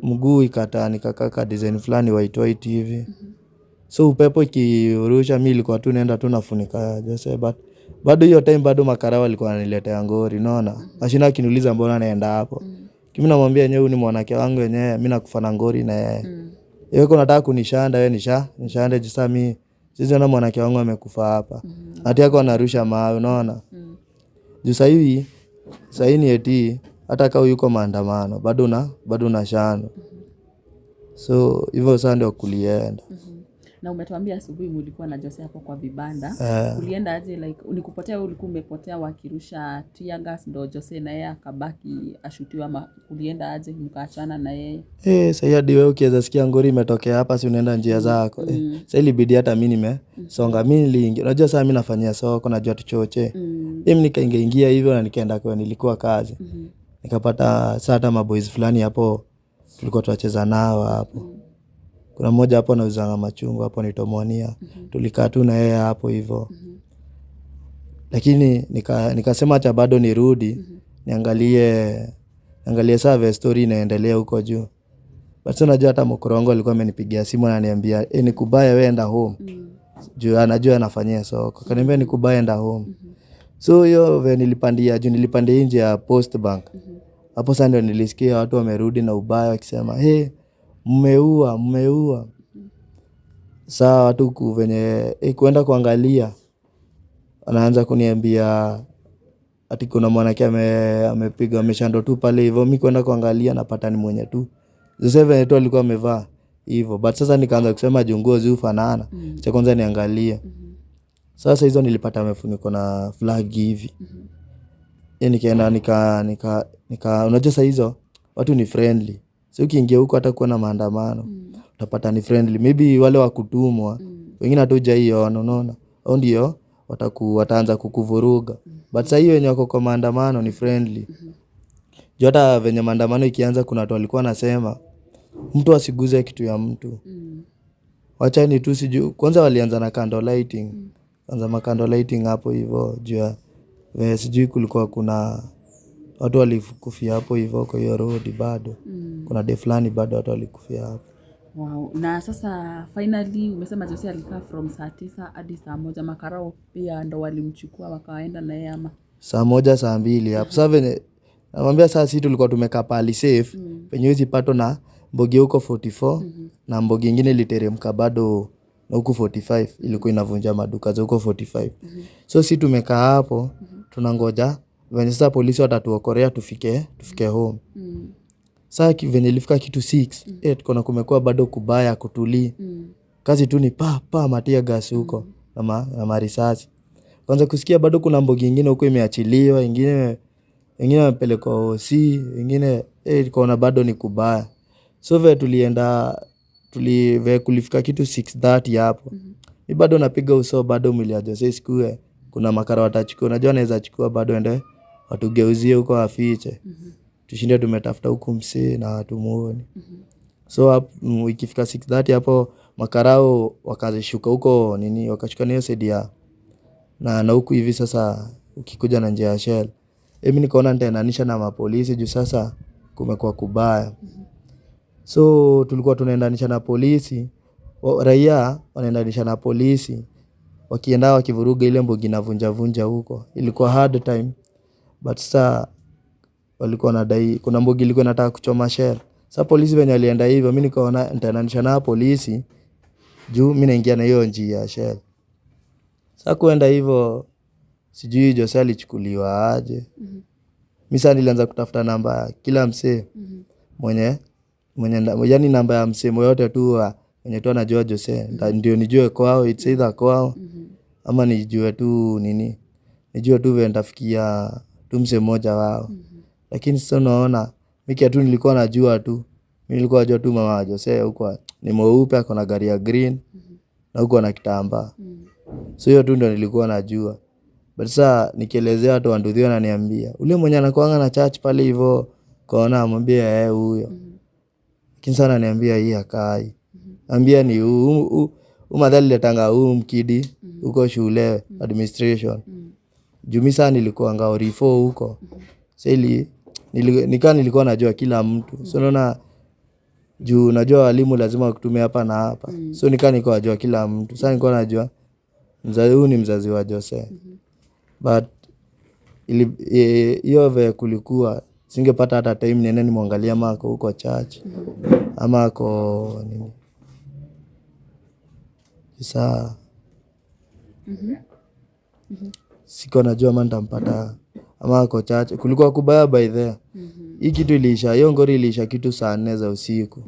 mguu ikataa, nikakaka design fulani white white hivi. So upepo ikirusha, mi ilikuwa tu naenda tu nafunika Jose, but bado hiyo time bado makarao walikuwa wananiletea ngori, unaona. Mashinda akiniuliza mbona naenda hapo. Kimi namwambia yenyewe huyu ni mwanake wangu yenyewe, mi nakufa na ngori na yeye. Yeye nataka kunishanda, wewe nishande juu sasa mi sisi ona mwanake wangu amekufa hapa. Hati yako anarusha mawe, unaona. Juu sasa ni eti hata kama yuko maandamano bado na shano. So hivyo sasa ndio kulienda. Na umetuambia asubuhi mulikuwa na Jose hapo kwa vibanda. Ulienda aje, like ulikupotea, ulikuwa umepotea wakirusha tear gas ndo Jose na yeye akabaki ashutiwa, ama ulienda aje mkaachana na yeye? Sasa hadi wewe ukiweza sikia ngori imetokea hapa, si unaenda njia zako. Sasa ilibidi hata mimi nimesonga. Mimi niliingia. Unajua sasa mimi nafanyia soko, najua tuchoche. Mimi nikaingia ingia hivyo na nikaenda kwa nilikuwa kazi. Nikapata sasa hata maboys fulani hapo tulikuwa tunacheza nao hapo. Kuna mmoja hapo anauzanga machungwa hapo ni Tomonia. Tulikaa tu na yeye hapo hivyo. Lakini nikasema acha bado nirudi niangalie saa vile story inaendelea huko juu. But sasa unajua hata mkoro wangu alikuwa amenipigia simu ananiambia, ni kubaya wewe enda home. Juu anajua anafanyia soko. Akaniambia ni kubaya enda home. So hiyo vile nilipandia juu, nilipandia nje ya Post Bank. Hapo sasa ndio nilisikia watu wamerudi na ubaya wakisema, "Hey, mmeua, mmeua." Saa watu venye kuenda kuangalia wanaanza kuniambia ati kuna mwanake amepigwa ameshandwa tu pale hivyo. Mi kuenda kuangalia napata ni mwenye tu Jose venye tu alikuwa amevaa hivyo, but sasa nikaanza kusema juu nguo zihufanana, cha kwanza niangalie. Sasa hizo nilipata amefunikwa na flag hivi. Nikaenda nika unajua saa hizo watu ni friendly, so ukiingia huko hata kuwa na maandamano utapata ni friendly, maybe wale wa kutumwa wengine hatujaiona, unaona, au ndio wataanza kukuvuruga, but saa hiyo wenye wako kwa maandamano ni friendly. Juu hata venye maandamano ikianza, kuna watu walikuwa wanasema mtu asiguze kitu ya mtu, wachani tu sijui. Kwanza walianza na candle lighting, kwanza ma candle lighting hapo hivyo juu ya sijui kulikuwa kuna watu walikufia hapo hivyo kwa hiyo road bado. Kuna day fulani bado watu walikufia hapo. Wow. Na sasa finally umesema Jose alikaa from saa 9 hadi saa 1. Makarao pia ndo walimchukua wakaenda na yeye ama? Saa 1 saa 2 hapo. Sasa venye namwambia saa si tulikuwa tumekaa pahali safe penye huwezi patwa na mbogi huko 44 na mbogi ingine iliteremka bado na huku 45 ilikuwa inavunja maduka za huko 45. So si tumekaa hapo tunangoja venye sasa polisi watatuokorea tufike home. Saa venye ilifika kitu 6 tukaona kumekuwa bado kubaya kutulii. Kazi tu ni pa pa matear gas huko na marisasi. Kwanza kusikia bado kuna mbogi ingine huko imeachiliwa, ingine wengine wamepelekwa OC, wengine tukaona bado ni kubaya. So vile tulienda vile kulifika kitu 6:30 hapo. Mi bado napiga uso bado mwili ya Jose isikue kuna makara watachukua, unajua wanaweza chukua bado ende watugeuzie huko wafiche. Tushinde tumetafuta huku msee na hatumuoni. So ikifika 6:30 hapo makarao wakashuka huko nini, wakashuka na hiyo side ya na huku hivi sasa ukikuja na njia ya Shell. Mi nikaona nitaendanisha na mapolisi juu sasa kumekuwa kubaya. So tulikuwa tunaendanisha na polisi, raia wanaendanisha na polisi, wakienda wakivuruga ile mbogi inavunja vunja huko. Ilikuwa hard time, but sasa walikuwa wanadai kuna mbogi ilikuwa inataka kuchoma Shell. Sasa polisi venye walienda hivyo, mi nikaona nitaendanisha na polisi juu mi naingia na hiyo njia ya Shell. Sasa kuenda hivyo sijui Jose alichukuliwa aje. Mi sasa nilianza kutafuta namba ya kila msee mwenye yaani namba ya msee yoyote tu mwenye tu anajua Jose ndio nijue kwao, it's either kwao ama nijue tu nini, nijue tu vile nitafikia tu msee mmoja wao. Lakini sasa unaona mi kitu nilikuwa najua tu, mi nilikuwa najua tu mama Jose huko ni mweupe ako na gari ya green na huko ana kitambaa. So hiyo tu ndio nilikuwa najua. But sasa nikielezea watu wa nduthi wananiambia ule mwenye anakuanga na church pale hivo Kona amwambia eh, huyo. Lakini sana niambia hii hakai. Ambia ni huu madhali letanga huu mkidi huko shule administration. Juu mi saa nilikuwa ngao rifo huko. Sasa ili nikaa nilikuwa najua kila mtu. So naona juu najua walimu lazima wakutumie hapa na hapa. So nikaa nilikuwa najua kila mtu. Sasa nilikuwa najua mzazi huyu ni mzazi wa Jose. But hiyo ve kulikuwa singepata hata time niende nimwangalie ama ako huko church ama ako nini. Sasa sikuwa najua ama nitampata ama ako church. Kulikuwa kubaya by there. Hii kitu iliisha, hiyo ngori iliisha kitu saa 4 za usiku.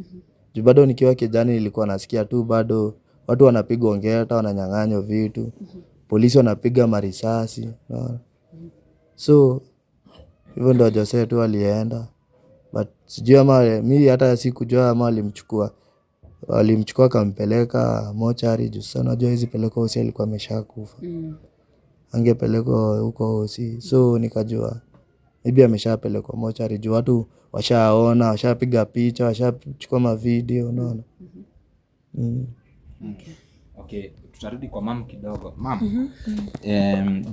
Juu bado nikiwa kijana nilikuwa nasikia tu bado watu wanapigwa ngeta, wananyang'anywa vitu. Polisi wanapiga marisasi, unaona. So hivyo ndo Jose tu alienda. But sijui ama mi hata sikujua ama walimchukua. Walimchukua akampeleka mochari juu sasa unajua hizi pelekwa hosi alikuwa ameshakufa. Angepelekwa huko hosi. So nikajua maybe ameshapelekwa mochari juu watu washaona, washapiga picha, washachukua mavideo, unaona. Okay, tutarudi kwa mam kidogo. Mam,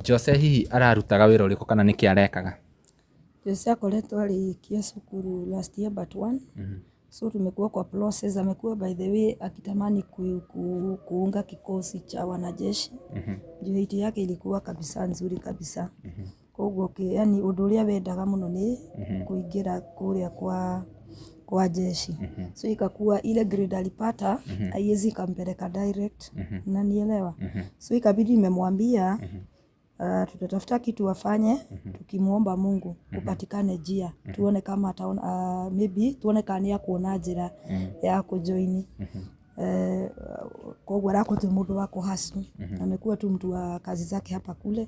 Jose hihi ararutaga wĩra ũrĩkũ kana nĩkĩ arekaga? Jose akoretwo arĩkia cukuru last year but one. So tumekuwa kwa process, amekuwa by the way akitamani kuunga kikosi cha wanajeshi. Juu height yake ilikuwa kabisa nzuri kabisa. Koguo yani ũndũ ũrĩa wendaga mũno nĩ kuingĩra kũrĩa kwa jeshi. So ikakuwa ile grade alipata haiwezi ikampeleka direct. Unanielewa? So ikabidi nimemwambia tutatafuta kitu afanye, tukimuomba Mungu kupatikane njia, tuone kama ataona, maybe tuone kana nĩ akuona njĩra ya kujoini. Koguo arakorwo tu mũndũ wa kũhacu, amekuwa tu mtu wa kazi zake hapa kule,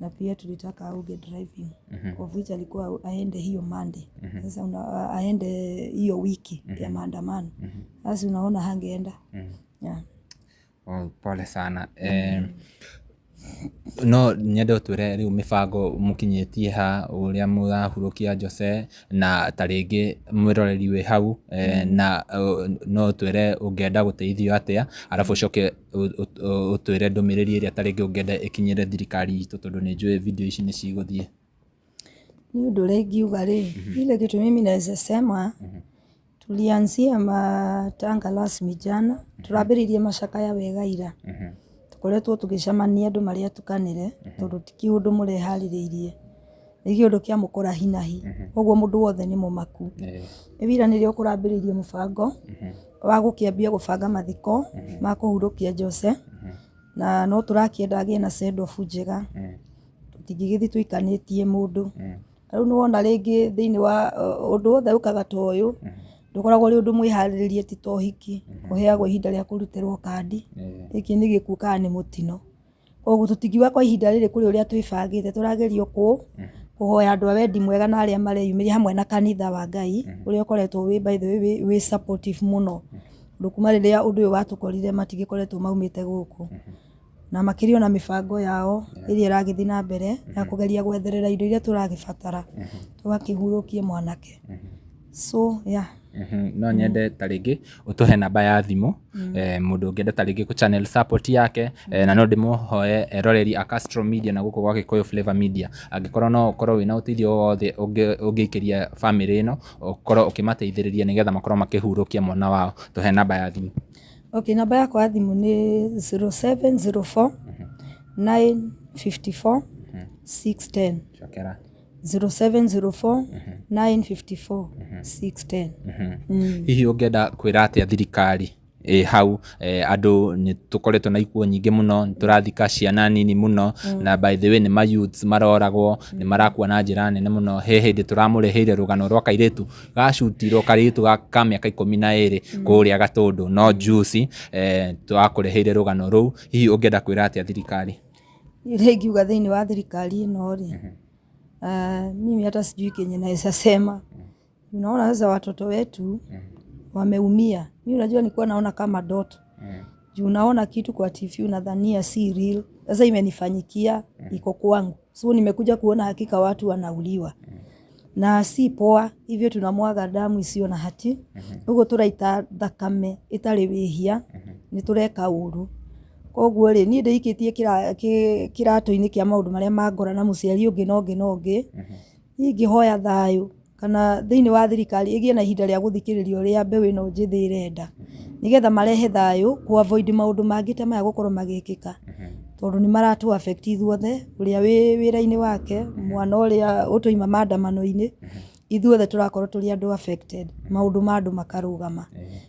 na pia tulitaka auge driving, of which alikuwa aende hiyo Monday. Sasa aende hiyo wiki ya maandamano. Sasa unaona hangeenda. Yeah. Oh, pole sana. No nyende ũtwĩre rĩu mĩbango mũkinyĩtie ha ũrĩa mũrahurũkia Jose na ta rĩngĩ mwĩroreri wĩ hau, na no ũtwĩre ũngĩenda gũteithio atĩa, arabu ũcoke ũtwĩre ndũmĩrĩri ĩrĩa ta rĩngĩ ũngĩenda ĩkinyĩre thirikari itũ tondũ nĩ njũĩ video ici nĩ cigũthiĩ. Ni ũndũ ũrĩa ingiuga rĩ, ile kitu mimi naweza sema, tulianzia matanga rasmi jana, turambĩrĩirie macakaya wega ira. Tukoretwo tũgĩcemania andũ marĩa tukanĩre, tondũ ti kĩũndũ mũreharĩrĩirie, nĩ kĩũndũ kĩa mũkora hinahi, koguo mũndũ wothe nĩ mũmaku. Rĩu ira nĩrĩo kũrambĩrĩirie mũbango wa gũkĩambia gũbanga mathiko ma kũhurũkia Jose, na no tũrakĩenda agĩe na send off njega, tũtingĩgĩthiĩ tũikanĩtie mũndũ. Rĩu nĩwona rĩngĩ thĩinĩ wa ũndũ wothe ũkaga ta ũyũ, ndũkoragwo ũrĩ ũndũ mwĩharĩrĩrie, ti ta ũhiki ũheagwo ihinda rĩa kũrutĩrwo kandi, gĩkĩ nĩ gĩkuũ kana nĩ mũtino. Koguo tũtingiuga kwa ihinda rĩrĩ kũrĩ ũrĩa twĩbangĩte, tũragerio kũhoya andũ a wendi mwega na arĩa mareyumĩria hamwe na kanitha wa Ngai ũrĩa ũkoretwo wĩ by the way wĩ supportive mũno. Ũndũ kuma rĩrĩa ũndũ ũyũ watũkorire matigĩkoretwo maumĩte gũkũ, na makĩria ona mĩbango yao ĩrĩa ĩragĩthiĩ na mbere ya kũgeria gwetherera indo iria tũragĩbatara tũgakĩhurũkie mwanake. So yeah. No nyende ta rĩngĩ ũtũhe namba ya thimũ, mũndũ ũngĩenda ta rĩngĩ kũ channel support yake, na no ndĩmũhoe eroreri a Castro Media na gũkũ gwa Gĩkũyũ Flavor Media, angĩkorwo no ũkorwo wĩna ũteithio wothe ũngĩikĩria family ĩno, ũkorwo ũkĩmateithĩrĩria nĩgetha makorwo makĩhurũkia mwana wao, tũhe namba ya thimũ. Okay, namba yakwa ya thimũ nĩ 0704 954 610. Cokera. 0704 954 610. Hihi ũngĩenda kwĩra atĩa thirikari ĩ hau, andũ nĩ tũkoretwo na ikuũ nyingĩ mũno, nĩ tũrathika ciana nini mũno, na by the way nĩ ma youths maroragwo, nĩ marakua na njĩra nene mũno. He hĩndĩ tũramũreheire rũgano rwa kairĩtu gacutirwo, kairĩtu ka mĩaka 12 kũrĩa Gatũndũ, no juicy, twakũreheire rũgano rũu. Hihi ũngĩenda kwĩra atĩa thirikari? Ũrĩa ingiuga thĩinĩ wa thirikari ĩno rĩ, mimi hata sijui kenye naweza sema. Unaona sasa watoto wetu wameumia. Mimi unajua nilikuwa naona kama ndoto. Juu unaona kitu kwa TV unadhania si real. Sasa imenifanyikia, iko kwangu. So nimekuja kuona hakika watu wanauliwa. Na si poa, ithuĩ tunamwaga damu isiyo na hati, ũguo tũraita thakame ĩtarĩ wĩhia, nĩ tũreka ũru. Koguo rĩ, niĩ ndĩikĩtie kĩratũ-inĩ kĩa maũndũ marĩa mangora na mũciari ũngĩ na ũngĩ na ũngĩ, niĩ ingĩhoya thayũ kana thĩinĩ wa thirikari ĩgĩe na ihinda rĩa gũthikĩrĩria ũrĩa mbeũ ĩno njĩthĩ ĩrenda, nĩgetha marehe thayũ kũ avoid maũndũ mangĩ ta maya gũkorwo magĩkĩka, tondũ nĩ maratũ affect ithuothe, ũrĩa wĩ wĩra-inĩ wake, mwana ũrĩa ũtũima maandamano-inĩ, ithuothe tũrakorwo tũrĩ andũ affected, maũndũ ma andũ makarũgama.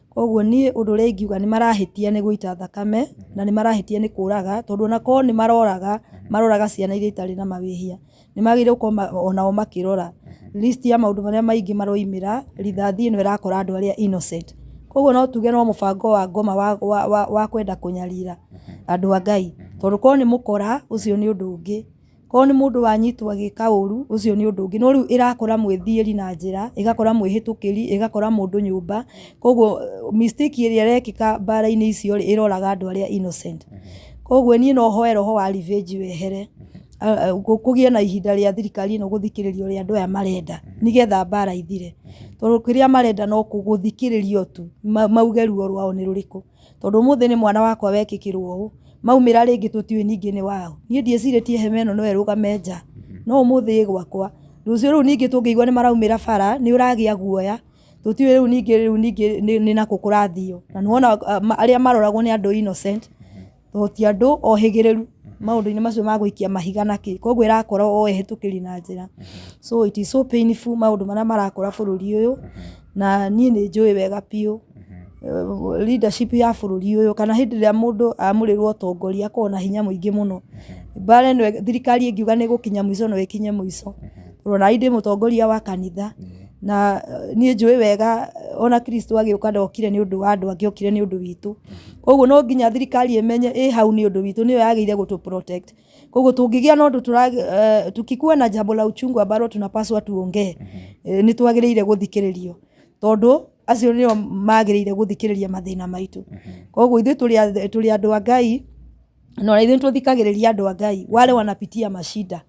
Koguo niĩ ũndũ ũrĩa ingiuga nĩ marahĩtia nĩ gũita thakame, na nĩ marahĩtia nĩ kũraga, tondũ ona korwo nĩ maroraga, maroraga ciana iria itarĩ na mawĩhia. Nĩ magĩrĩirwo gũkorwo onao makĩrora list ya maũndũ marĩa maingĩ maroimĩra, rithathi ĩno ĩrakora andũ arĩa innocent. Koguo no tuge no mũbango wa ngoma wa kwenda kũnyarira andũ a Ngai, tondũ korwo nĩ mũkora ũcio nĩ ũndũ ũngĩ, korwo nĩ mũndũ wanyitwo agĩka ũru ũcio nĩ ũndũ ũngĩ, no rĩu ĩrakora mwĩthiĩri na njĩra, ĩgakora mwĩhĩtũkĩri, ĩgakora mũndũ nyũmba, koguo mistake ĩrĩa ĩrekĩka mbara-inĩ icio rĩ, ĩroraga andũ arĩa innocent. Koguo niĩ no hoe roho wa revenge wehere, kũgĩe na ihinda rĩa thirikari ĩno gũthikĩrĩria ũrĩa andũ aya marenda, nĩgetha mbara ithire. Tondũ kĩrĩa marenda no gũthikĩrĩrio tu, mauge ruo rwao nĩ rũrĩkũ. Tondũ ũmũthĩ nĩ mwana wakwa wekĩkĩrwo ũũ, maumĩra rĩngĩ tũtiũĩ ningĩ nĩ waũ. Niĩ ndiĩcirĩtie hema ĩno no ĩrũgame nja, no ũmũthĩ ĩ gwakwa. Rũciũ rũu ningĩ tũngĩigua nĩ maraumĩra bara, nĩ ũragĩa guoya. Tũtiũĩ rĩu ningĩ nĩ nakũ kũrathio. Na nĩ wona arĩa maroragwo nĩ andũ innocent, to ti andũ ohĩgĩrĩru maũndũ-inĩ macio ma gũikia mahiga na kĩ. Koguo ĩrakora o ehĩtũkĩri na njĩra. So it is so painful maũndũ marĩa marakora bũrũri ũyũ, na niĩ nĩ njũĩ wega biũ leadership ya bũrũri ũyũ, kana hĩndĩ ĩrĩa mũndũ amũrĩrwo ũtongoria akoragwo na hinya mũingĩ mũno. Mbara ĩno thirikari ĩngiuga nĩ ĩgũkinya mũico no ĩkinye mũico. Tondũ ona niĩ ndĩ mũtongoria wa kanitha, na niĩ njũĩ wega ona Kristo agĩũka ndokire nĩ ũndũ wa andũ angĩ, okire nĩ ũndũ witũ. Koguo no nginya thirikari ĩmenye ĩ hau nĩ ũndũ witũ, nĩyo yagĩrĩire gũtũ protect. Koguo tũngĩgĩa na ũndũ tukikuwa na jambo la uchungu ambalo tunapaswa tuongee, nĩ twagĩrĩire gũthikĩrĩrio, tondũ acio nĩo magĩrĩire gũthikĩrĩria mathĩna maitũ. Koguo ithuĩ tũrĩ andũ a Ngai, na ona ithuĩ nĩtũthikagĩrĩria andũ a Ngai wale wanapitia mashida,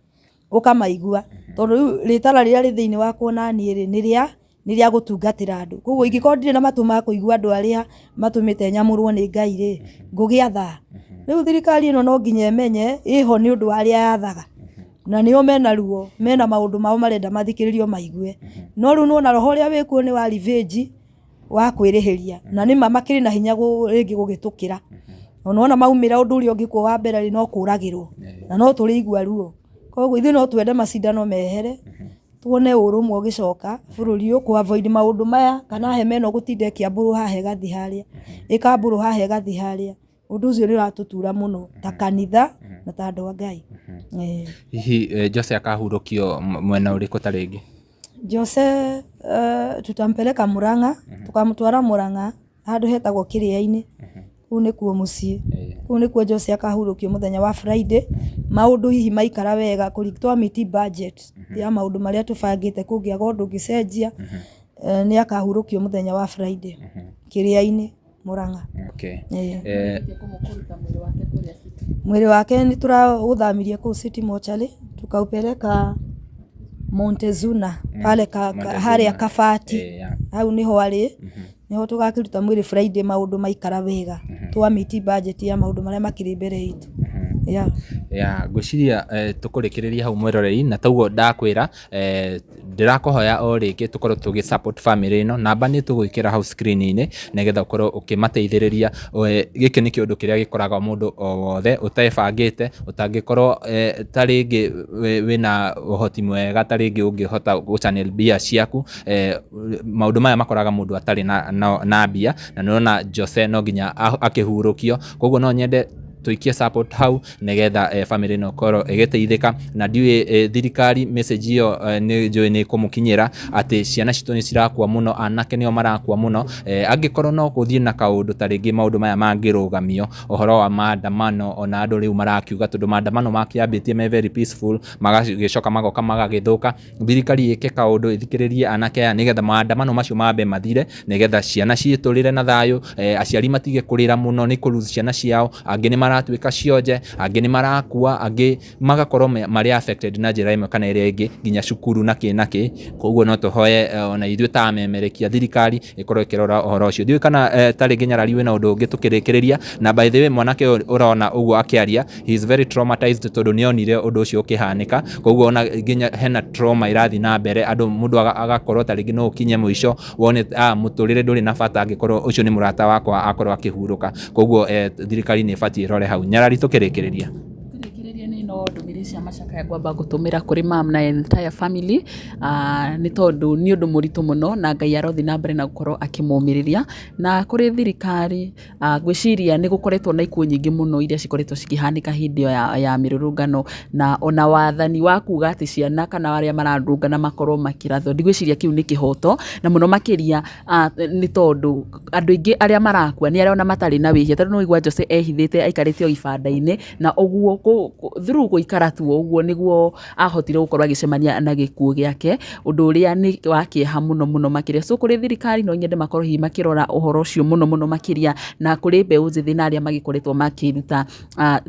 ũkamaigua. Tondũ rĩu rĩtana rĩrĩa rĩ thĩinĩ wakwa ona niĩ rĩ, nĩ rĩa gũtungatĩra andũ. Koguo ingĩkorwo ndirĩ na matũ ma kũigua andũ arĩa matũmĩte nyamũrwo nĩ Ngai rĩ, ngũgĩa thaa. Rĩu thirikari ĩno no nginya ĩmenye ĩho nĩ ũndũ wa arĩa yathaga, na nĩo mena ruo, mena maũndũ mao marenda mathikĩrĩrio maigue. No rĩu nĩwona roho ũrĩa wĩkuo nĩ wa revenge, wa kwĩrĩhĩria, na nĩma makĩrĩ na hinya rĩngĩ gũgĩtũkĩra. Na nĩwona maumĩra ũndũ ũrĩa ũngĩkwo wa mbere rĩ, no kũragĩrwo, na no tũrĩigua ruo. Koguo ithuĩ no twende macindano mehere, tuone ũrũmwe ũgĩcoka bũrũri ũyũ, kũ avoid maũndũ maya, kana hema ĩno gũtinda ĩkĩambũrwo haha ĩgathiĩ harĩa, ĩkambũrwo haha ĩgathiĩ harĩa. Ũndũ ũcio nĩ ũratũtura mũno ta kanitha na ta andũ a Ngai. Hihi Jose akahurũkio mwena ũrĩkũ ta rĩngĩ? Jose tutampeleka Murang'a, tukamtwara Murang'a handũ hetagwo Kĩrĩa-inĩ, kũu nĩkuo mũciĩ. Kũu nĩkuo Jose akahurũkio mũthenya wa Friday, maũndũ hihi maikara wega, twamiti budget ya maũndũ marĩa tũbangĩte, kũngĩaga ũndũ ũngĩcenjia, nĩ akahurũkio mũthenya wa Friday Kĩrĩa-inĩ Murang'a. Mwĩrĩ wake nĩ tũraũthamirie kũu City Mortuary, tukaupeleka Montezuna pale harĩa Kabati, hau nĩho arĩ, nĩho tũgakĩruta mwĩrĩ Friday maũndũ maikara wega, twamiti budget ya maũndũ marĩa makĩrĩ mbere itũ. Yeah. Ya, ngwĩciria tũkũrĩkĩrĩria hau mwĩroreri, na toguo ndakwĩra, ndĩrakũhoya o rĩngĩ tũkorwo tũgĩ support family ĩno. Namba nĩ tũgwĩkĩra hau screen-inĩ nĩgetha ũkorwo ũkĩmateithĩrĩria. Gĩkĩ nĩ kĩũndũ kĩrĩa gĩkoraga mũndũ o wothe ũtebangĩte, ũtangĩkorwo ta rĩngĩ wĩna ũhoti mwega, ta rĩngĩ ũngĩhota gũ channel mbia ciaku. Maũndũ maya makoraga mũndũ atarĩ na mbia, na nĩũrona Jose no nginya akĩhurũkio. Koguo no nyende tũikie support hau nĩgetha family ĩno ĩkorwo ĩgĩteithĩka. Na ndiũĩ thirikari message ĩyo nĩ njũĩ nĩ ĩkũmũkinyĩra atĩ ciana citũ nĩ cirakua mũno, anake nĩo marakua mũno. Angĩkorwo no gũthiĩ na kaũndũ ta rĩngĩ maũndũ maya mangĩrũgamio, ũhoro wa maandamano, ona andũ rĩu marakiuga tondũ maandamano makĩambĩtie me very peaceful, magagĩcoka magoka magagĩthũka. Thirikari ĩke kaũndũ ĩthikĩrĩrie anake aya nĩgetha maandamano macio mambe mathire, nĩgetha ciana ciĩtũrĩre na thayũ, aciari matige kũrĩra mũno nĩ kũ lose ciana ciao. Angĩ nĩ mara maratuĩka cionje, angĩ nĩ marakua, angĩ magakorwo marĩ affected na njĩra ĩmwe kana ĩrĩa ĩngĩ, nginya cukuru na kĩ na kĩ. Koguo no tũhoye ona ithuĩ ta amemerekia thirikari ĩkorwo ĩkĩrora ũhoro ũcio. Ndiũĩ kana ta rĩngĩ Nyarari wĩna ũndũ ũngĩ tũkĩrĩkĩrĩria. Na by the way, mwanake ũyũ ũrona ũguo akĩaria, he is very traumatized tondũ nĩ onire ũndũ ũcio ũkĩhanĩka. Koguo ona nginya hena trauma ĩrathiĩ na mbere, andũ mũndũ agakorwo ta rĩngĩ no ũkinye mũico wone mũtũrĩre ndũrĩ na bata angĩkorwo ũcio nĩ mũrata wakwa akorwo akĩhurũka. Koguo thirikari nĩ ĩbatiĩ ĩrore hau. Nyarari, tũkĩrĩkĩrĩria. Kĩrĩkĩrĩria nĩ no ndũmĩrĩri cia macakaya ngwamba gũtũmĩra kũrĩ mam na entire family, nĩ tondũ nĩ ũndũ mũritũ mũno, na Ngai arothiĩ na mbere na gũkorwo akĩmũmĩrĩria. Na kũrĩ thirikari, ngwĩciria nĩ gũkoretwo na ikuũ nyingĩ mũno iria cikoretwo cikĩhanĩka hĩndĩ ĩyo ya mĩrũrũngano, na ona wathani wa kuga atĩ ciana kana arĩa mararũrũngana makorwo makĩrathwo, ndigwĩciria kĩu nĩ kĩhoto, na mũno makĩria nĩ tondũ andũ aingĩ arĩa marakua nĩ arĩa ona matarĩ na wĩhia, tondũ nĩ waigua Jose ehithĩte aikarĩte o ibanda-inĩ, na ũguo through gũikara tu ũguo nĩguo ahotire gũkorwo agĩcemania na gĩkuũ gĩake, ũndũ ũrĩa nĩ wa kĩeha mũno mũno makĩria. So kũrĩ thirikari no nyende makorwo hihi makĩrora ũhoro ũcio mũno mũno makĩria, na kũrĩ mbeũ njĩthĩ na arĩa magĩkoretwo makĩruta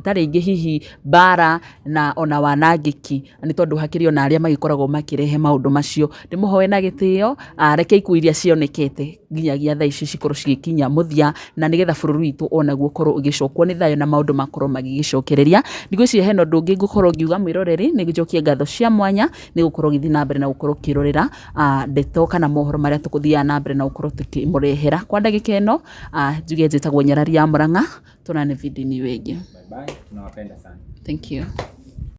ta rĩngĩ hihi mbara na ona wanangĩki, nĩ tondũ hakĩrĩ ona arĩa magĩkoragwo makĩrehe maũndũ macio. Ndĩmũhoe na gĩtĩo, reke ikuũ iria cionekete nginyagia thaa ici cikorwo cigĩkinya mũthia, na nĩgetha bũrũri witũ onaguo ũkorwo ũgĩcokwo nĩ thayũ na maũndũ makorwo magĩgĩcokereria. Ndigwĩciria hena ũndũ ũngĩ ngũkorwo ngiuga mwĩroreri, nĩ njokie ngatho cia mwanya nĩ gũkorwo ũgĩthiĩ na mbere na gũkorwo ũkĩrorera ndeto kana mohoro marĩa tũgũthiaga na mbere na gũkorwo tũkĩmũrehera kwa ndagĩka ĩno. Njuge njĩtagwo Nyarari ya Mũrang'a, tuonane video-inĩ ĩyo ĩngĩ. Bye bye, tunawapenda sana. Thank you.